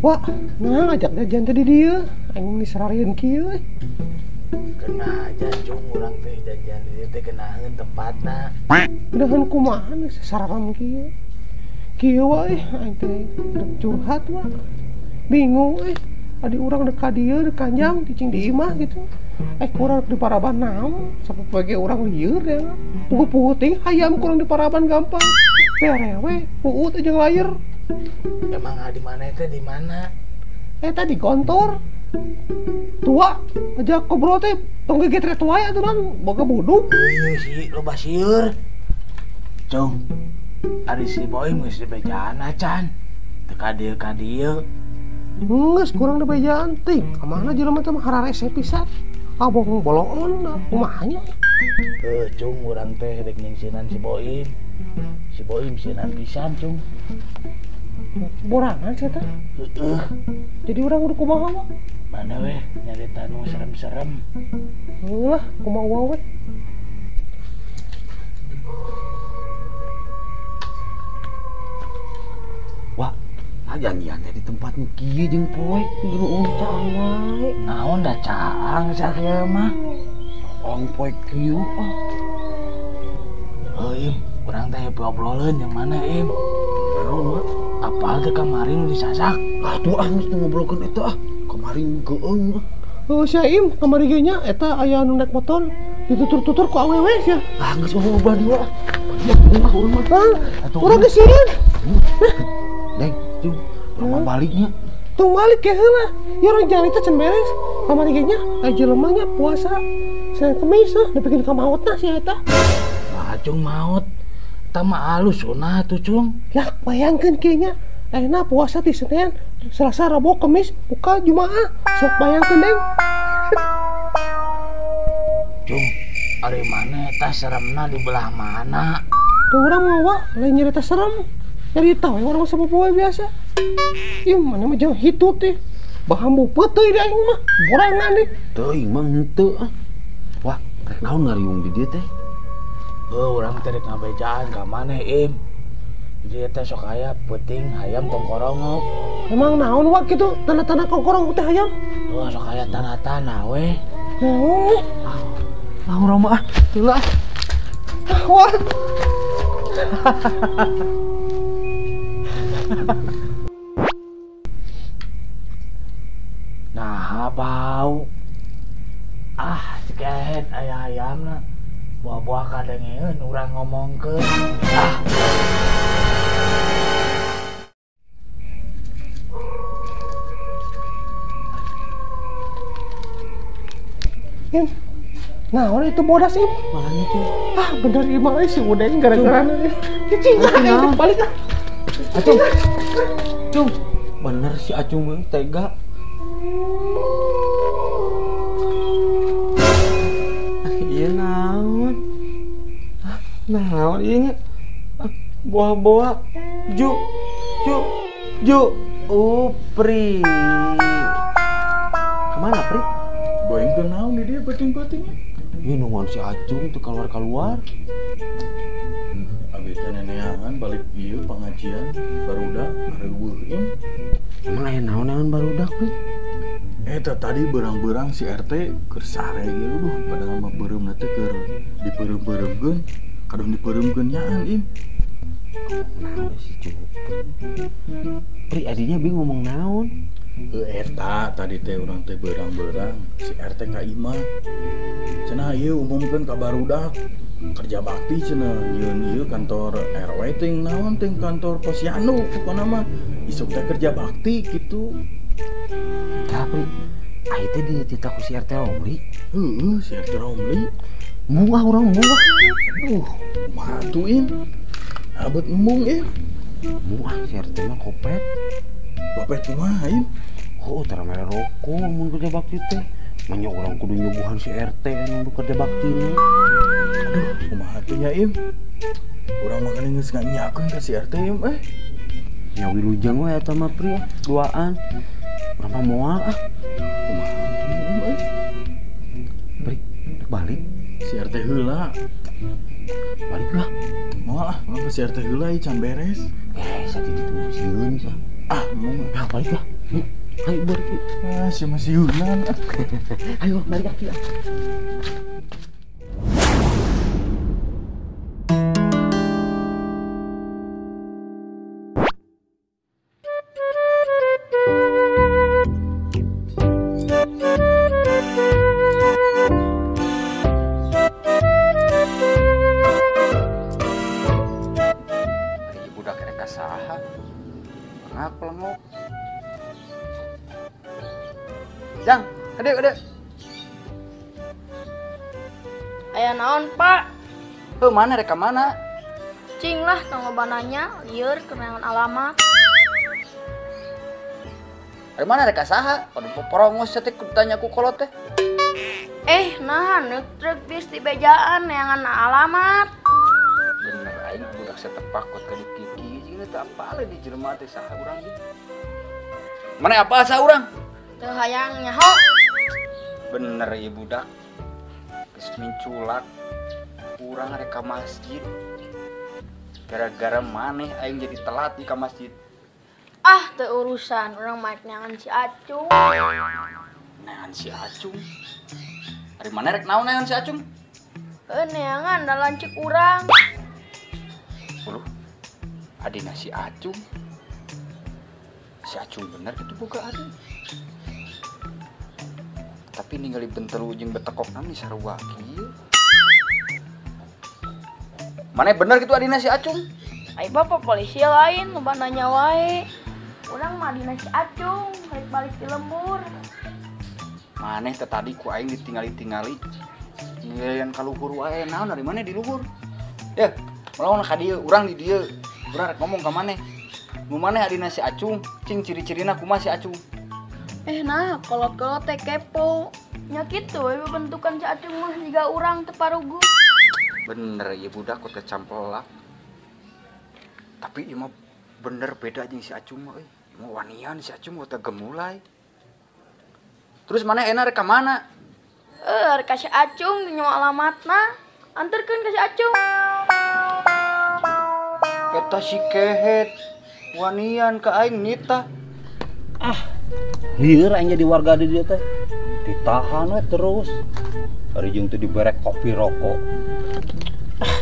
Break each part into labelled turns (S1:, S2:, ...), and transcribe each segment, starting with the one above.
S1: Wah, nah ngajak jajan tadi dia, aing diserarian kieu.
S2: Kena aja cung urang teh jajan dieu teh kenaheun tempatna.
S1: Kenaheun kumaha sararam kieu. Kieu wae aing teh rek curhat wa. Bingung euy. Adi urang dek ka dieu dek kanjang cicing di imah gitu. Kurang di paraban naon, sapopoe ge urang lieur ya. Puguh-puguh ting hayam kurang di paraban gampang. Berewe, puut jeung layeur.
S2: Emang di mana teh di mana?
S1: Eta di gontor. Tua aja ngobrol teh tong gegetret wae atuh nang boga buduk.
S2: Euy si loba sieur. Cung. Ari si Boy geus dibejaan acan. Teu ka dieu ka dieu.
S1: Geus kurang dibejaan ting. Ka mana jelema teh mah hararese pisan. Abong boloon kumaha nya?
S2: Heuh cung urang teh rek nyingsinan si Boim. Si Boim sinan pisan cung.
S1: Borangan sih teh.
S2: Heeh.
S1: Jadi urang udah kumaha mah?
S2: Mana weh nyarita nu serem-serem.
S1: Heuh, kumaha we?
S3: Wah, janjian teh di tempat nu kieu jeung poe nu caang wae.
S2: Naon da caang sakieu mah?
S3: Ong poe kieu ah.
S2: Heuh, Im, urang teh obroleun yang mana, Im?
S3: Naon, Wak?
S2: Apal teh kamari nu disasak?
S3: Ah tuh ah geus ngobrolkeun eta ah. Kamari geueung.
S1: Heuh sia Im, kamari ge nya eta aya nu naik motor ditutur-tutur ku awewe sia.
S3: Ah geus mah ubah di wa. Ya urang mah.
S1: Atuh urang geus sieun.
S3: Deng, cung, urang mah baliknya.
S1: Tong balik ke heula. Ya urang jalan teh can beres. Kamari ge nya aya jelema nya puasa. Senin Kemis heuh nepikeun ka maotna sia eta.
S2: Wah, cung maot. Eta mah alus sunah tuh cung.
S1: Lah bayangkeun kieu nya. Ayeuna puasa di Senin, Selasa, Rabu, Kamis, buka Jumaah. Sok bayangkeun deng.
S2: Cung, ari mana eta seremna di belah mana?
S1: Tuh urang mah wa, lain nyarita serem. Nyarita we urang mah sapopoe biasa. Ih, mana mah jangan hitut teh. Bahambu peuteuy di aing mah, borangan deh.
S3: Teuing mah henteu ah. Wah, rek naon ngariung di dieu teh?
S2: Heuh, urang teh rek ngabejaan ka maneh, Im. Jadi teh sok aya peuting hayam kongkorongok.
S1: Emang naon wa kitu tanda-tanda kongkorongok teh hayam?
S2: Heuh, sok aya tanda-tanda we.
S1: Naon?
S3: Ah, urang mah ah, heula ah.
S1: Wah.
S2: Nah, bau. Ah, sikehet aya hayamna. Buah-buah kadengeun urang ngomongkeun. Ah.
S1: Im. Nah, orang itu bodas, Im.
S3: Mana tuh?
S1: Ah, bener Im mah si Udeng gara-gara. Cicing, ah, balik ah.
S3: Acung. Cung. Bener si Acung mah tega. Iya naon? Ah, naon ieu nya? Buah-buah. Ju. Ju. Ju. Upri. Kemana, Pri?
S4: Boing ke naon di dia penting-pentingnya?
S3: Ini nungguan si Acung tuh keluar-keluar.
S4: Abi teh neneangan balik ieu pengajian barudak ngareuweuh Im.
S3: Emang aya naon-naon barudak, Pri?
S4: Eta tadi berang-berang si RT keur sare ge duh padahal mah beureumna teh keur dipeureum-peureumkeun, kadon dipeureumkeun nyaan Im.
S3: Ngomong naon si Cupri? Pri adinya bingung ngomong naon?
S4: Eta tadi teh urang teh berang-berang si RT ka imah. Cenah ieu umumkeun ka barudak kerja bakti cenah nyieun ieu kantor RW ting naon ting kantor posyandu pokona mah isuk teh kerja bakti kitu.
S3: Tapi ai teh dititah ku si RT Romli.
S4: Heueuh si RT Romli.
S3: Embung ah urang embung ah.
S4: Duh, kumaha tuh Im? Abet embung Im.
S3: Embung ah si RT mah kopet.
S4: Kopet kumaha Im?
S3: Oh, tara mere rokok mun kerja bakti teh. Manya urang kudu nyuguhan si RT anu kerja bakti nya.
S4: Aduh, kumaha tuh nya Im? Urang mah kan geus nganyakeun ka si RT Im eh.
S3: Nya wilujeng we eta mah Pri duaan. Urang mah moal ah.
S4: Kumaha tuh Im eh?
S3: Pri, balik.
S4: Si RT heula.
S3: Balik lah.
S4: Moal ah, urang ka si RT heula ieu can beres.
S3: Eh, sakitu sieun sia.
S4: Ah, mau
S3: Ah, balik lah. Ayo beri.
S4: Ah, si masih Yunan.
S3: Ayo mari kaki.
S5: Budak rek saha? Ngapel ngok. Jang, adek.
S6: Aya naon, Pak?
S5: Heuh, mana rek ka mana?
S6: Cing lah tong loba nanya, lieur keneangan alamat.
S5: Ari mana rek ka saha? Kudu poporongos teh kudu tanya ku kolot teh.
S6: Nah, neuk truk bis di bejaan neangan alamat.
S5: Bener aing budak setepakot ka di kiki jeung teu apal di jelema teh saha urang ieu. Mana apa saha urang?
S6: Teu hayang nyaho.
S5: Bener ieu budak. Geus minculak urang rek ka masjid. Gara-gara maneh aing jadi telat di ka masjid.
S6: Ah, teu urusan urang mah neangan si Acung.
S5: Neangan si Acung? Ari maneh rek naon neangan si Acung?
S6: Heuh, neangan da lanceuk urang.
S5: Uluh, adina si Acung. Si Acung bener gitu boga adi. Tapi ningali bentelu jeung betekokna nih sarua kieu. Mana bener gitu adina si Acung?
S6: Ai bapak polisi lain loba nanya wae. Urang mah adina si Acung, balik balik di lembur.
S5: Maneh teh tadi ku aing ditingali-tingali. Ningalian ka luhur wae, naon ari maneh di luhur? Yeuh, melawan ka dieu, urang di dieu. Urang rek ngomong ka maneh. Nu maneh adina si Acung, cing ciri-cirina kumaha si Acung?
S6: Nah, kolot-kolot teh kepo. Nya kitu we bentukan si Acung mah jiga urang teu parugu.
S5: Bener ieu budak kok teh campelak. Tapi ieu mah bener beda jeung si Acung mah euy. Ieu mah wanian si Acung mah teh gemulai. Terus maneh enak rek ka mana?
S6: Rek ka si Acung nyawa alamatna. Anterkeun ka si Acung.
S5: Eta si kehet wanian ka aing nita.
S3: Ah, lieur aing jadi warga di dieu teh. Ditahan we terus. Ari jeung teu diberek kopi rokok. Ah,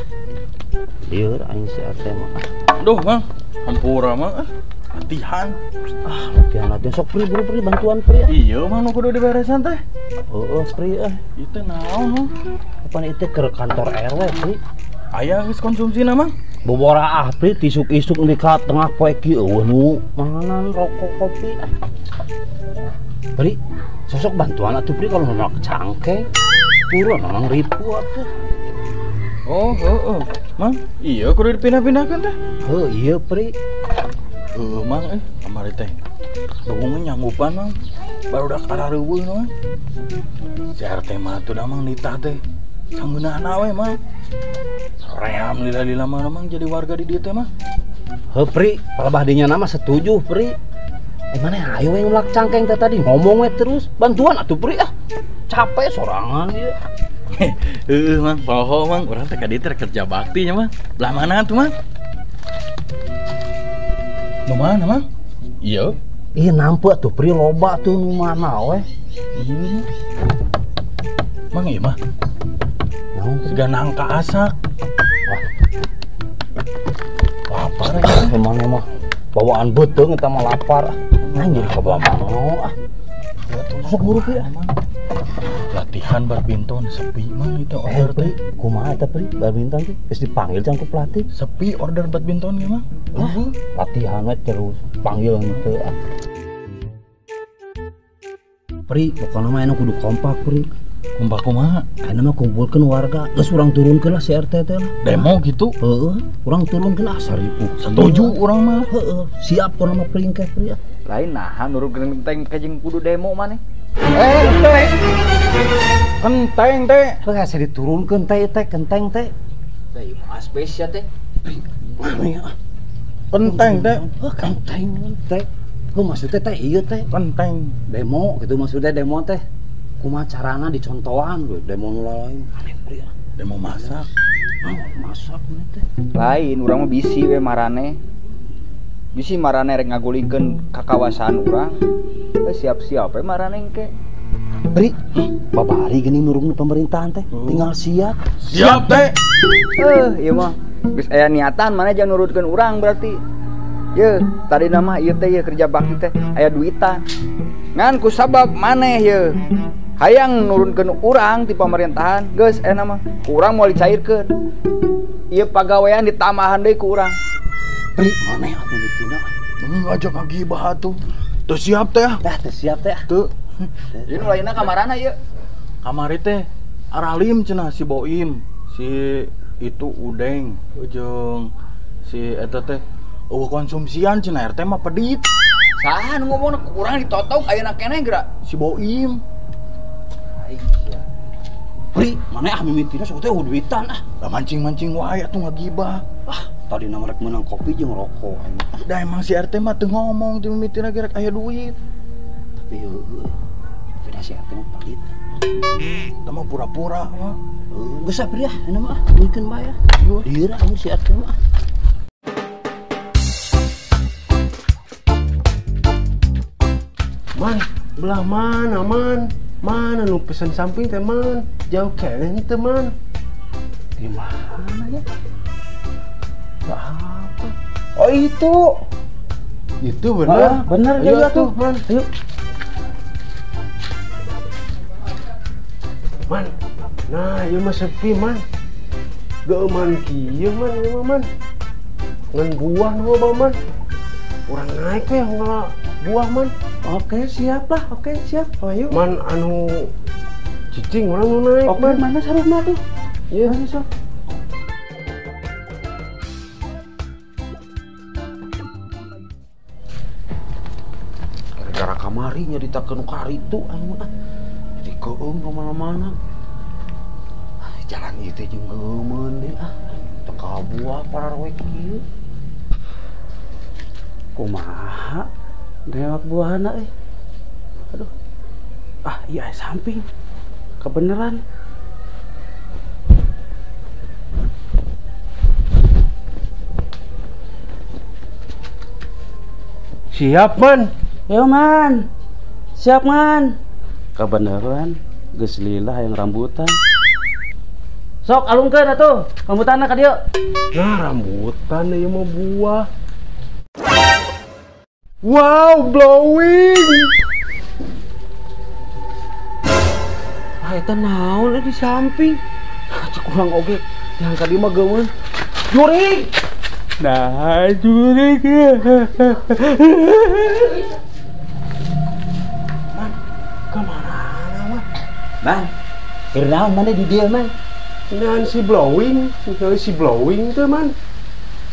S3: lieur aing si RT mah.
S4: Aduh, Mang. Hampura, Mang. Latihan.
S3: Ah, latihan sok pri buru pri bantuan pri.
S4: Iya, Mang, nu kudu diberesan teh.
S3: Heeh, pri ah.
S4: Ieu teh naon, Mang?
S3: Kapan ieu teh ke kantor RW, pri?
S4: Aya geus konsumsina, Mang.
S3: Bobora ah pri tisuk-isuk di ka tengah poe kieu eueuh nu manganan rokok kopi. Pri, sosok bantuan atuh pri kalau nolak cangkeng. Purun orang ripu atuh.
S4: Oh, heeh. Mang, iya kudu dipindah-pindahkeun teh.
S3: Heuh, iya pri.
S4: Heuh, Mang, kamari teh. Dongeng nyanggupan, Mang. Barudak arareuweuh, Mang. Si RT mah atuh da Mang nitah teh. Sanggeunahna we, Mang. Ream lila-lila mah Mang jadi warga di dieu teh mah.
S3: Heuh, pri, palebah dinya nama setuju, pri. Mana ayo yang ngelak cangkeng teh tadi ngomong we terus. Bantuan atuh pri ah. Capek sorangan ieu.
S4: Heuh, Mang, poho Mang, urang teh ka dieu teh kerja bakti nya, Mang. Belah mana atuh, Mang? Nu mana, Mang? Iya.
S3: Ih, nampak tuh pri loba tuh nu mana we.
S4: Iya. Mang ieu mah.
S3: Naon?
S4: Siga nangka asak.
S3: Wah.
S4: Lapar ya.
S3: Mana mah bawaan beuteung eta mah lapar. Anjir kabawa mana ah. Sok buru pri ah.
S4: Latihan badminton sepi Mang itu order
S3: teh. Kumaha eta pri badminton teh? Geus dipanggil jang ku pelatih.
S4: Sepi order badminton ge Mang.
S3: Lah, latihan we terus panggil henteu ah. Pri, pokona mah anu kudu kompak pri.
S4: Kompak kumaha?
S3: Ayeuna mah kumpulkeun warga, geus urang turunkeun lah si RT teh lah.
S4: Demo gitu?
S3: Heeh, urang turunkeun ah 1000.
S4: Setuju urang mah.
S3: Heeh, siap pokona mah pri engke pri ah.
S5: Lain naha nurut genteng kajeng kudu demo maneh.
S4: Teh. Kenteng teh.
S3: Heuh, asa diturunkeun teh teh kenteng teh.
S5: Da ieu mah spesial teh.
S3: Mana ya?
S4: Kenteng teh.
S3: Heuh, kenteng teh. Heuh, maksudnya teh ieu teh.
S4: Kenteng.
S3: Demo gitu maksudnya demo teh. Kumaha carana dicontohan we demo nu lain. Aneh pri ah.
S4: Demo masak.
S3: Ah, masak teh.
S5: Lain urang mah bisi we marane. Bisi marane rek ngagulingkeun ka kawasan urang. Siap-siap we marane engke.
S3: Pri, babari geuning nurungna pemerintahan teh, tinggal siap.
S4: Siap teh.
S5: Ieu mah geus aya niatan maneh jangan nurutkeun urang berarti. Ye, tadi nama ieu teh ye kerja bakti teh aya duitan. Ngan ku sabab maneh ye hayang nurunkeun urang ti pemerintahan, geus aya nama ku urang moal dicairkeun. Ieu pagawean ditambahan deui ku urang.
S3: Pri, maneh atuh mitina.
S4: Ngajak ngagibah atuh. Teu siap teh.
S3: Tah teu siap teh.
S4: Teu.
S5: Ieu nu lainna kamarana ieu?
S4: Kamari teh aralim cenah si Boim, si itu Udeng jeung si eta teh eueuh konsumsian cenah RT mah pedit.
S5: Saha nu ngomongna ku urang ditotong ayeuna keneh geura?
S4: Si Boim.
S5: Aing sia.
S3: Pri, maneh ah mimitina sok teh eueuh duitan ah.
S4: Lah mancing-mancing wae atuh ngagibah.
S3: Ah, tadi nama rek meunang kopi jeung rokok anjing.
S4: Da emang si RT mah teu ngomong teu mimitina ge rek aya duit.
S3: Tapi heueuh. Tapi da si RT mah pelit.
S4: Eta mah pura-pura mah.
S3: Geus ah Pri ah, euna mah duikeun bae ah. Lieur aing si RT mah.
S1: Man, belah mana man? Mana nu pesen samping teh man? Jauh keneh teh man. Di mana ya? Gak apa. Oh itu. Itu bener.
S3: Bener
S1: ayo
S3: ya
S1: tuh,
S3: tuh.
S1: Man. Ayo. Man. Nah, ieu mah sepi man. Geuman kieu man, ieu mah man. Ngan buah nu loba man. Urang naik we ngala buah man.
S3: Oke, siap lah. Oke, siap.
S1: Ayo. Man anu cicing urang nu naik.
S3: Oke,
S1: man.
S3: Mana sarungna tuh?
S1: Iya,
S3: sok. Gara-gara kamari nyaritakeun nu karitu aing mah. Jadi keung ka mana-mana. Jalan ieu teh jeung geumeun deui ah. Teu kabuah pararoe kieu. Kumaha newak buahna euy. Aduh. Ah, iya samping. Kebeneran.
S1: Siap man.
S3: Yo man. Siap man. Kebeneran geus lila hayang rambutan. Sok alungkeun atuh, rambutanna ka dieu.
S1: Nah, rambutan ieu mah buah. Wow, blowing. Ah, eta naon di samping? Cek urang oge, yang ka dieu mah geumeun. Jurig. Nah, jurig. Man, kemana man?
S3: Man, keur naon maneh di dieu man?
S1: Nan si blowing, si blowing tuh man.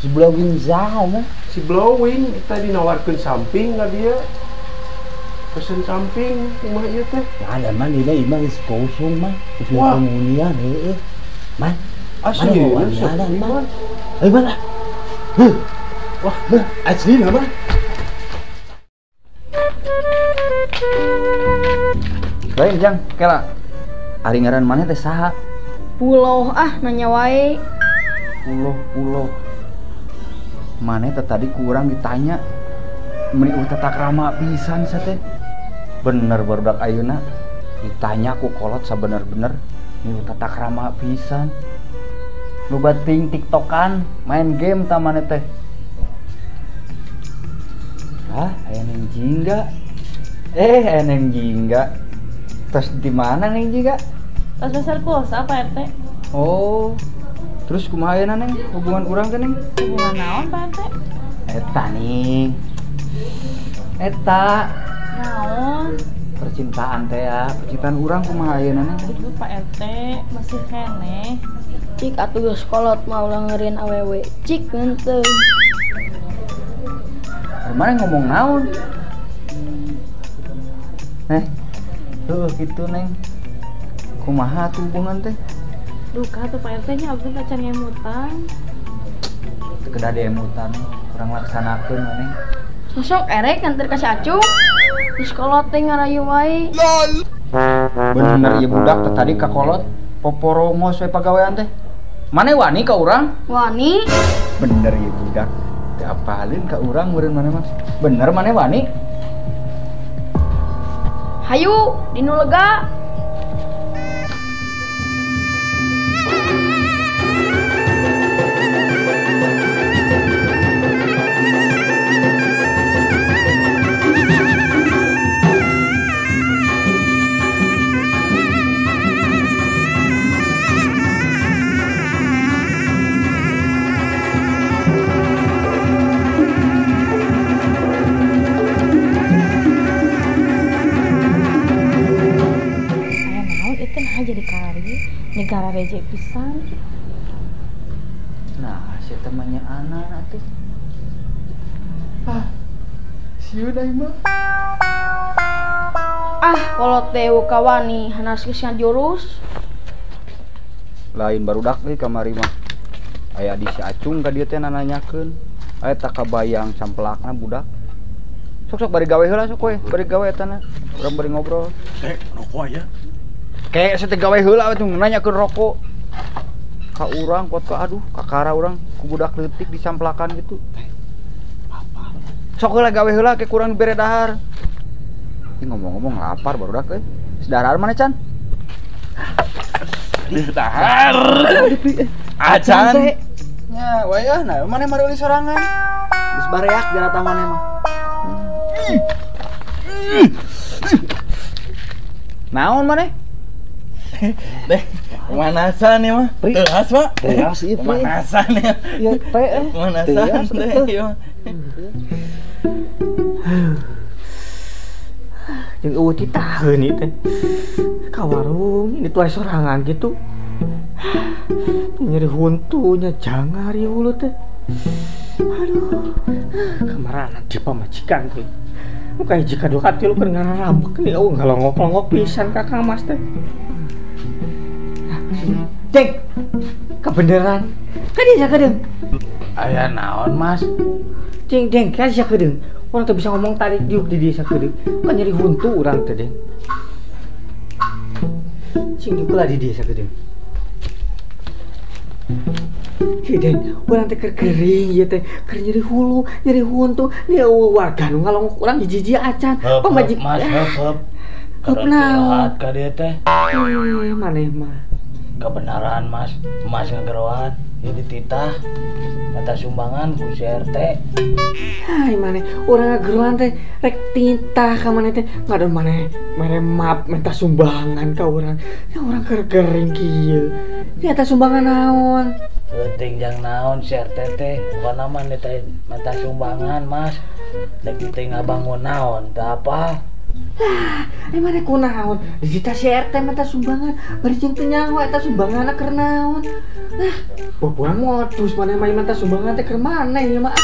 S3: Si blowing saha man?
S1: Si blowing kita dinawarkeun samping ka dia. Pesen samping imah ieu teh.
S3: Nah, man dina imah geus kosong man. Geus penghunian heueuh. Man,
S1: asli
S3: man. Ayo man ah. Heuh. Wah, asli mah.
S5: Lain jang, kela. Ari ngaran maneh teh saha?
S6: Puloh ah nanya wae.
S5: Puloh. Maneh teh tadi kurang ditanya. Meni tata krama pisan sia teh. Bener barudak ayeuna ditanya ku kolot sabener-bener ni tata krama pisan. Loba ting tiktokan, main game ta maneh teh. Hah, aya neng jingga. Aya neng jingga. Terus di mana neng jingga?
S7: Tas besar pulsa Pak RT.
S5: Oh. Terus kumaha ayeuna neng hubungan urang teh neng?
S7: Hubungan naon Pak RT?
S5: Eta ning. Eta.
S7: Naon?
S5: Percintaan teh ya, percintaan urang kumaha ayeuna neng?
S7: Aduh Pak RT masih keneh.
S6: Cik atuh geus kolot mah ulah ngeureun awewe. Cik henteu.
S5: Mana ngomong naon? Heuh kitu neng. Kumaha tuh hubungan teh?
S7: Duka tuh Pak RT nya abdi tacan ngemutan.
S5: Teu kedah diemutan kurang laksanakeun maneh.
S6: Sosok erek nganter ka si Acung. Geus kolot teh ngarayu wae.
S5: LOL. Bener ieu budak teh tadi ka kolot poporongos we pagawean teh. Maneh wani ka urang?
S6: Wani.
S5: Bener ieu budak. Teu Diapalin ka urang meureun maneh mah. Bener maneh wani?
S6: Hayu, dinu lega.
S7: Negara reje pisan.
S5: Nah, si temannya anak atuh. Ah, sieun aing mah.
S6: Ah, kolot teh kawani hanas geus jurus.
S5: Lain barudak euy kamari mah. Aya di si Acung ka dieu teh nananyakeun. Aya tak kabayang sampelakna budak. Sok-sok bari gawe heula sok we, bari gawe eta na. Urang bari ngobrol.
S4: Teh, rokok aya.
S5: Kayak saya gawe heula atuh nanyakeun rokok. Ka urang kuat ka aduh, kakara urang ku budak leutik disamplakan gitu.
S2: Apa?
S5: Sok heula gawe heula ke kurang bere dahar. Ini ngomong-ngomong lapar barudak euy. Sedahar mana Can?
S4: Dahar. Acan.
S5: Nya, wae ah, nah maneh mareuli sorangan. Geus bareak jarata maneh mah. Naon maneh?
S4: Deh, pemanasan ya mah. Teas, Pak.
S3: Teas itu.
S4: Pemanasan ya.
S3: Ya, teh.
S4: Pemanasan teh ieu mah.
S1: Jeung eueuh titaheun ieu teh. Ka warung ini tuh sorangan gitu. Nyeri huntunya jangar ieu hulu teh. Aduh, kamarana di pamajikan teh. Muka hiji ka dua ka tilu keur ngarambek nih eueuh ngalongok-longok pisan ka Kang Mas teh. Cek, kebenaran. Kan dia sakedeung.
S2: Aya naon, Mas?
S1: Cing, deng, kan sakedeung. Urang teu bisa ngomong tarik diuk di dia sakedeung. Kan nyeri huntu urang teh, deng. Cing diuk lah di dia sakedeung. Hei, deng, urang teh keur gering ieu teh, keur nyeri hulu, nyeri huntu. Nih warga nu ngalongok urang hiji-hiji acan. Pamajik.
S2: Mas, heup.
S1: Heup naon?
S2: Ka dieu teh.
S1: Maneh mah.
S2: Kebenaran Mas, Mas ngegeroan, ya dititah, kata sumbangan ku si RT.
S1: Hai maneh, urang ngegeroan teh rek titah ka maneh teh, ngadon maneh mere map minta sumbangan ka urang. Ya urang keur gering kieu. Ya eta sumbangan naon?
S2: Penting jang naon si RT teh, bukan mah minta sumbangan Mas. Rek teh ngabangun naon, teu apa?
S1: Lah, maneh kunaon? Dititah si RT minta sumbangan, bari jeung teu nyaho eta sumbanganna keur naon. Lah, boboan modus maneh mah minta sumbangan teh keur maneh ieu mah.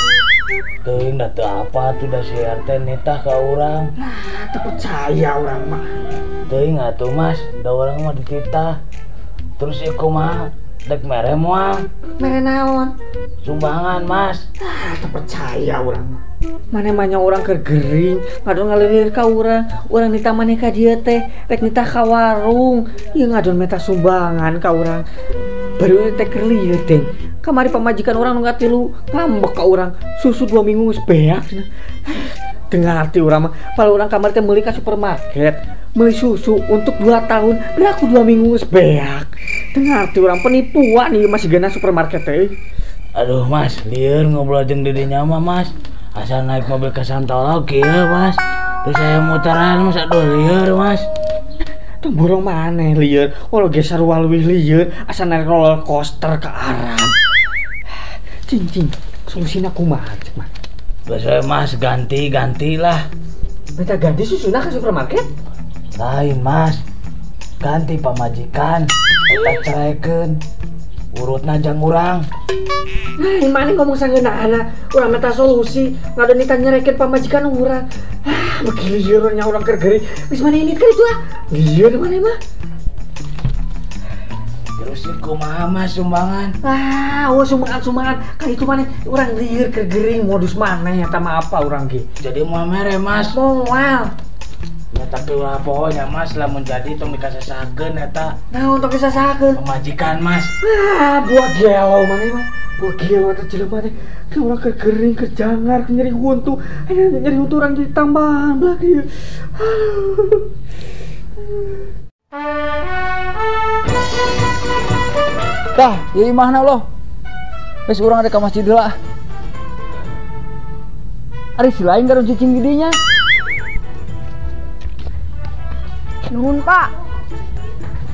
S2: Teuing da teu apa tuh da si RT nitah ka urang.
S1: Lah, teu percaya urang mah.
S2: Teuing atuh Mas, da urang mah dititah. Terus ieu kumaha? Dek mere moal.
S1: Mere naon?
S2: Sumbangan, Mas.
S1: Ah, teu percaya urang mah. Maneh mah nya urang keur gering, ngadon ngalilir ka urang. Urang nitah maneh ka dieu teh, rek nitah ka warung. Ieu ngadon meta sumbangan ka urang. Baru teh keur lieur, Deng. Kamari pamajikan urang nu katilu ngambek ka urang. Susu 2 minggu geus beak cenah. Teu ngarti urang mah. Padahal urang kamari teh meuli ka supermarket, meuli susu untuk 2 tahun, berlaku 2 minggu geus beak. Teu ngarti urang penipuan ieu masih gena supermarket teh.
S2: Aduh Mas, lieur ngobrol jeung didinya mah Mas. Asal naik mobil ke Santolo kieu Mas. Terus saya muteran Mas, aduh lieur Mas.
S1: Teu borong maneh lieur, walau ge sarua leuwih lieur, asal naik roller coaster ke Arab. Cing cing, solusina kumaha cek mah?
S2: Biasanya Mas ganti-ganti lah.
S1: Minta ganti susuna ke supermarket?
S2: Lain Mas, ganti pamajikan, eta ceraikeun, urutna jang urang.
S1: Nah, mana ngomong sangeunahna, urang minta solusi, ngadon nita nyerekeun pamajikan urang. Ah, beki lieur nya urang keur gering. Geus mana ini keur itu ah. Lieur maneh mah.
S2: Terus kumaha Mas sumbangan?
S1: Ah, oh sumbangan-sumbangan. Kan itu maneh urang lieur keur gering modus maneh eta mah apa urang ge.
S2: Jadi moal mere Mas.
S1: Moal.
S2: Ya tapi ulah poho nya Mas lamun jadi tong dikasasakeun eta.
S1: Naon tong dikasasakeun?
S2: Pamajikan Mas.
S1: Ah, buat gelo maneh mah.
S8: Gua kieu teh jelema teh keur urang keur gering keur jangar keur nyeri huntu. Ayeuna nyeri huntu urang jadi tambahan belah kieu. Aduh.
S5: Tah, ieu imahna loh. Geus urang ada ka masjid heula. Ari si lain garun cicing di dinya.
S6: Nuhun, Pak.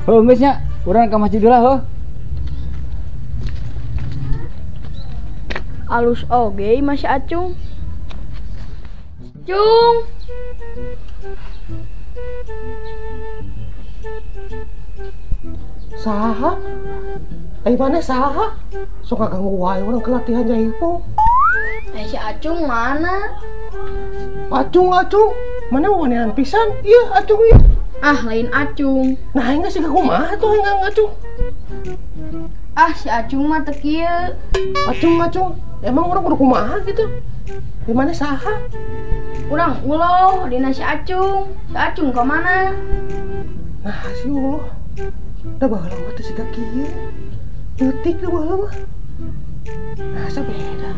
S5: Heuh geus nya, urang ka masjid heula heuh.
S6: Alus oge masih Acung. Cung.
S1: Saha? Ai mana saha? Sok ganggu wae urang ke latihan jaipong.
S6: Si Acung mana?
S1: Acung, Acung. Mana wanean pisan? Iya, Acung ieu.
S6: Ah, lain Acung.
S1: Nah, aing geus kumaha tuh aing Acung.
S6: Ah, si Acung mah teu kieu.
S1: Acung, Acung. Emang urang kudu kumaha gitu? Di mana saha?
S6: Urang uloh dina si Acung. Si Acung ka mana?
S1: Nah, si uloh. Da baheula mah teh siga kieu. Leutik da baheula mah. Nah, sabeda.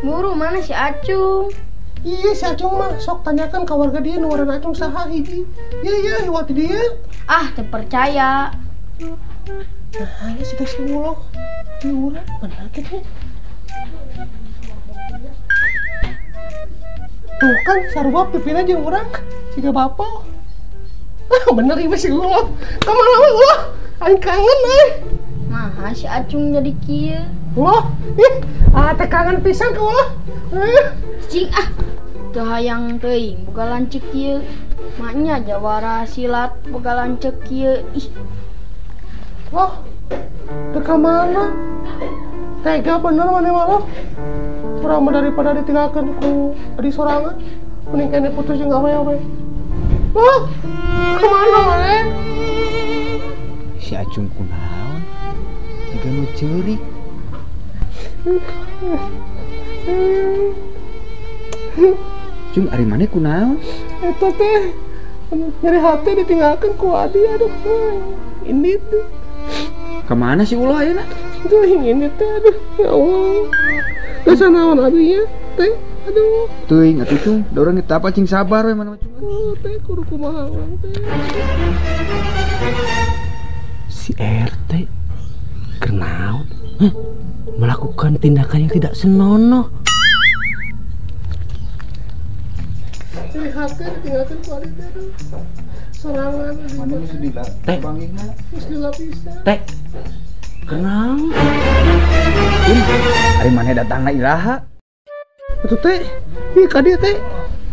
S6: Buru mana si Acung?
S1: Iya si Acung mah sok tanyakan ke warga dia nu ngaranna Acung saha hiji. Iya iya liwat di dia.
S6: Ah, teu percaya.
S1: Nah, ini si si uloh. Di urang bener kitu. Tuh kan sarua pipina jeung urang siga bapak. Ah, bener ieu si uloh. Ka mana we uloh? Aing kangen euy.
S6: Nah, si Acung jadi kieu.
S1: Uloh, ih, ah teh kangen pisan ka uloh.
S6: Cing ah, teu hayang teuing boga lanceuk kieu. Maknya jawara silat boga lanceuk kieu. Ih.
S1: Loh, teu ka mana? Tega bener maneh mah loh. Urang mah daripada ditinggalkeun ku adi sorangan, mending kene putus jeung awewe. Loh, ka mana maneh?
S5: Si Acung kunaon? Jiga nu ceurik. Cung, ari maneh kunaon?
S1: Eta teh nyeri hati ditinggalkeun ku adi, aduh. Ini tuh.
S5: Kemana sih uloh ayeuna?
S1: Itu ini teh, aduh, ya Allah. Geus naon aduh teh, aduh.
S5: Teuing atuh Cung, da urang kita apa cing sabar we mana Cung.
S1: Oh, teh kudu kumaha urang teh.
S3: Si RT kenaon? Hah? Melakukan tindakan yang tidak senonoh.
S1: Nyeri hati ditinggalkeun ku adi teh, aduh. Sorangan
S5: mana geus lila?
S3: Teh.
S1: Geus lila pisan.
S3: Teh. Kenal.
S5: Ari maneh datangna iraha?
S1: Atuh teh, ieu ka dieu teh.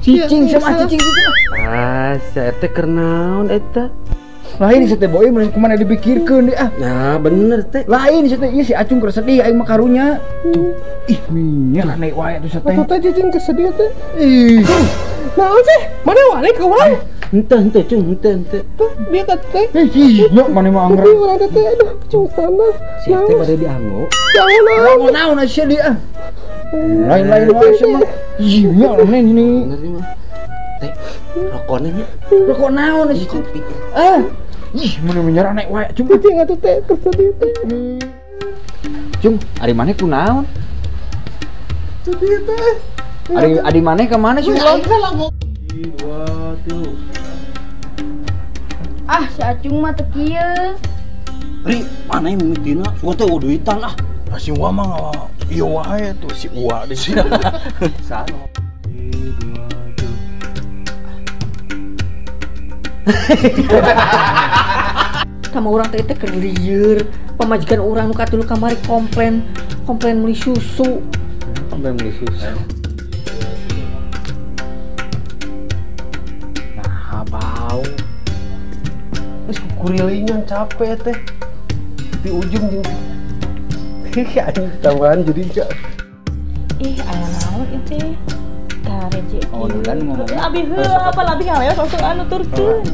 S5: Cicing sama cicing cicing.
S3: Ah, si RT keur naon eta?
S5: Lain si teh boy mun kumaha dipikirkeun deui ah.
S3: Nah, bener teh.
S5: Lain si teh ieu si Acung keur sedih aing mah karunya. Tuh. Ih, minyak naik wae atuh teh.
S1: Atuh teh cicing keur sedih teh.
S5: Ih.
S1: Naon sih? Mana wani ka urang?
S3: Henteu henteu Cung, henteu henteu.
S1: Tuh, dia ka teh.
S5: Ih, nya maneh mah angger.
S1: Urang teh aduh, cung sana.
S3: Si RT bade dianggo.
S1: Jangan
S5: naon sia dia ah. Lain-lain wae sia mah. Ih, nya maneh ini.
S3: Teh, rokona nya.
S5: Rokok naon sia
S3: kopi.
S5: Ah. Ih, mun menyerah naik wae Cung.
S1: Cicing atuh teh keur sedih teh.
S5: Cung, ari maneh kunaon?
S1: Sedih teh.
S5: Ari adi maneh ka mana sih ulah?
S1: 2
S3: 3.
S6: Ah, si Acung mah teu kieu.
S3: Ri, mana yang mimitina? Suka teh duitan ah.
S4: Ah, si Uwa mah ieu wae tuh si Uwa di sini.
S3: Salah. 2 3.
S8: Sama urang teh teh keur lieur, pamajikan urang nu katilu kamari komplain, komplain meuli susu.
S5: Komplain meuli susu.
S1: Nah, bau. Terus kurilingan capek teh. Di ujung jeung anjing tambahan jadi cak.
S7: Ih, aya naon ieu teh? Kareje.
S5: Oh, duluan ngomong.
S7: Abi heuh apa labih ngaleos langsung anu turkeun.